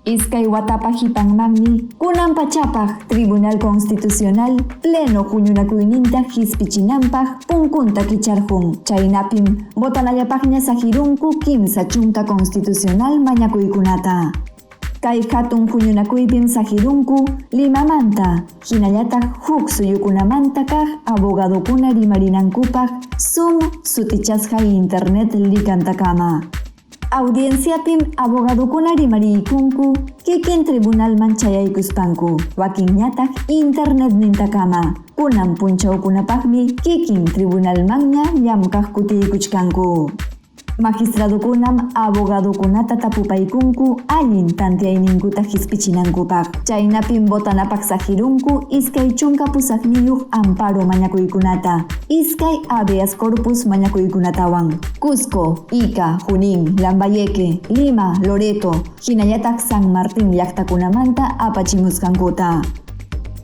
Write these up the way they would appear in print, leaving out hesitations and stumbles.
Iskay watapa qipanmanmi kunan pachapaq Tribunal Constitucional pleno huñunakuyninta qispichinanpaq punkunta kicharqun, chaynapim votanallapaqña saqirunku 30 constitucional mañakuykunata. Kay hatun huñunakuypim saqirunku Limamanta, hinallataq huk suyukunamanta kaq abogadokuna rimarinankupaq Zoom sutichasqa internet likantakama. Audienciapim abogadokuna rimariykunku kikin tribunalman chayaykuspanku, wakinñataq internetnintakama. Kunan punchawkunapaqmi kikin tribunalmanña llamkaq kutiykuchkanku. Magistradokunam abogadokunata tapupaykunku allin tanteayninkuta qispichinankupaq. Chaynapim votanapaq saqirunku 28 amparo mañakuykunata, 2 habeas corpus mañakuykunatawan. Cusco, Ica, Junín, Lambayeque, Lima, Loreto, hinallataq San Martín llaqtakunamanta apachimusqankuta.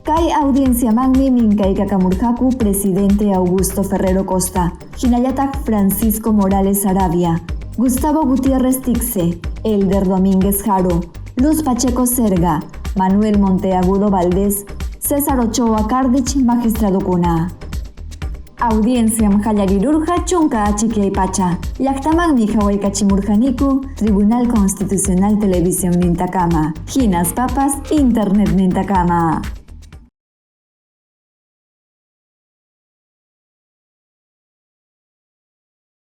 Kay audienciamanmi minkaykakamurqaku presidente Augusto Ferrero Costa, hinallataq Francisco Morales Arabia, Gustavo Gutiérrez Tixe, Elder Domínguez Jaro, Luz Pacheco Serga, Manuel Monteagudo Valdés, César Ochoa Cardich magistradokuna. Audienciam qallarirurqa chunka achikyay pacha. Llaqtamanmi hawaykachimurqaniku Tribunal Constitucional Televisión nintakama, hinaspapas internet nintakama.